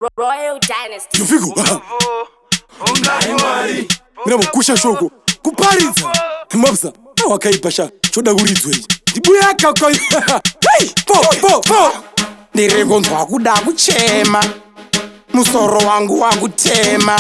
Royal Dynasty. Joviko Mira shoko kuparidza mobsa wakaipa sha choda kuridzwa ichi ndibuya kaka. Hey, po po po, ndiri kunzwa kuda kuchema, musoro wangu wakutema,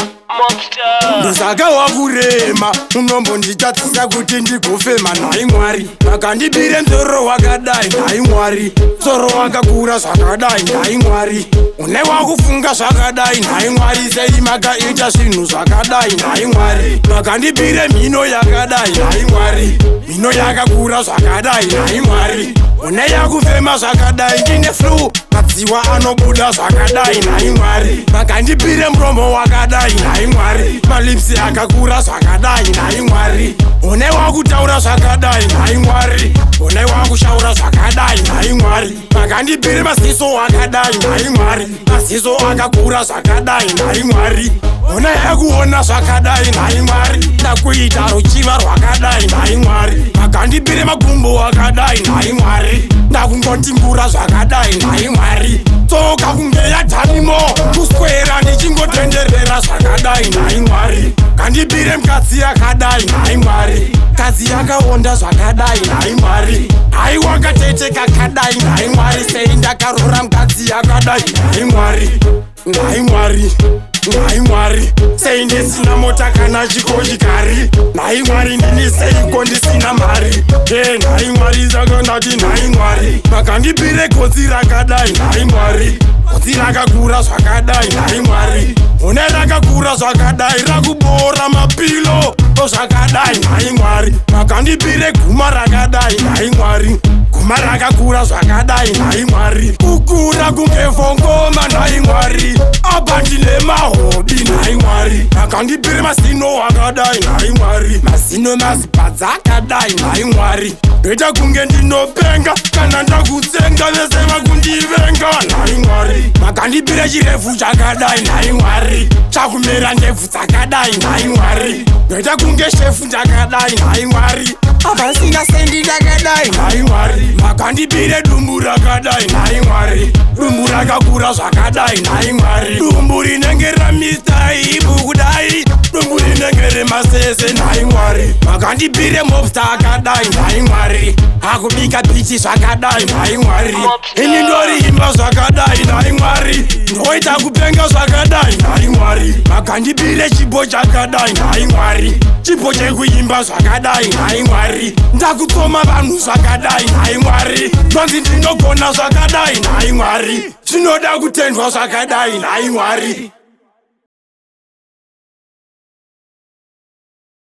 ndosaka wakurema, unombonditadzisa kuti ndigofema. Nhai Mwari, makandibire musoro wakadai. Nhai Mwari, musoro wakakura zvakadai. Nhai Mwari, une wakufunga zvakadai. Nhai Mwari, sei makaita zvinhu zvakadai? Nhai Mwari, makandibire mhino yakadai. Nhai Mwari, mhino yakakura zvakadai. Nhai Mwari, une yakufema zvakadai, ndine flu, madziwa anobuda zvakadai. Nhai Mwari, makandipire muromo wakadai. Nhai Mwari, malips akakura zvakadai. Nhai Mwari, une wakutaura zvakadai. Nhai Mwari, une wakushaura zvakadai. Nhai Mwari, makandipire maziso akadai. Nhai Mwari, maziso akakura zvakadai. Nhai Mwari, une ekuona zvakadai. Nhai Mwari, ndakuita ruchiva rwakadai. Nhai Mwari, makandipire magumbo akadai. Nhai Mwari, ndakungotimbura zvakadai. Nhai Mwari, tsoka kunge yadhanimo, kuswera ndichingotenderera zvakadai. Nhai Mwari, kandipire mukadzi yakadai. Nhai Mwari, kadzi yakaonda zvakadai. Nhai Mwari, haiwa katete kakadai. Nhai Mwari, sei ndakarora mukadzi yakadai? Nhai Mwari, nhai Mwari, nhai Mwari, sei ndisina mota kana chikochikari? Nhai Mwari, ndini seiko ndisina mari? E nhai Mwari, saka ndati nhai Mwari, makandipire gotsi rakadai. Nhai Mwari, gotsi rakakura zvakadai. Nhai Mwari, une rakakura zvakadai, rakubora mapilo zvakadai. Nhai Mwari, makandipire guma rakadai. Nhai Mwari, guma rakakura zvakadai. Nhai Mwari, kukura kunge fongoma. Nhai Mwari, apa ndine mahobi. Nhai Mwari, makandipire mazino akadai. Nhai Mwari, mazino mazipadza akadai. Nhai Mwari, ndoita kunge ndinopenga kana ndakutsenga, vese vakundivenga. Nhai Mwari, makandipire chirefu chakadai. Nhai Mwari, chakumera ndebvu dzakadai. Nhai Mwari, ndoita kunge shefu ndakadai. Nhai Mwari, apasina sendi ndakadai. Nhai Mwari, makandipire dumbu rakadai. Nhai Mwari, dumbu rakakura zvakadai. Nhai Mwari, dumbu rinenge raMr Ibu kudai, dumbu rinenge remasese. Nhai Mwari, makandipire mobsta akadai. Nhai Mwari, akubika beat zvakadai. Nhai Mwari, ini ndoriimba zvakadai. Nhai Mwari, ndoita kupenga zvakadai. Nhai Mwari, makandipire chipo chakadai. Nhai Mwari, chipo chekuimba zvakadai. Nhai Mwari, ndakutsoma vanhu zvakadai. Nhai Mwari, ndonzi ndinogona zvakadai. Nhai Mwari, zvinoda kutendwa zvakadai. Nhai Mwari.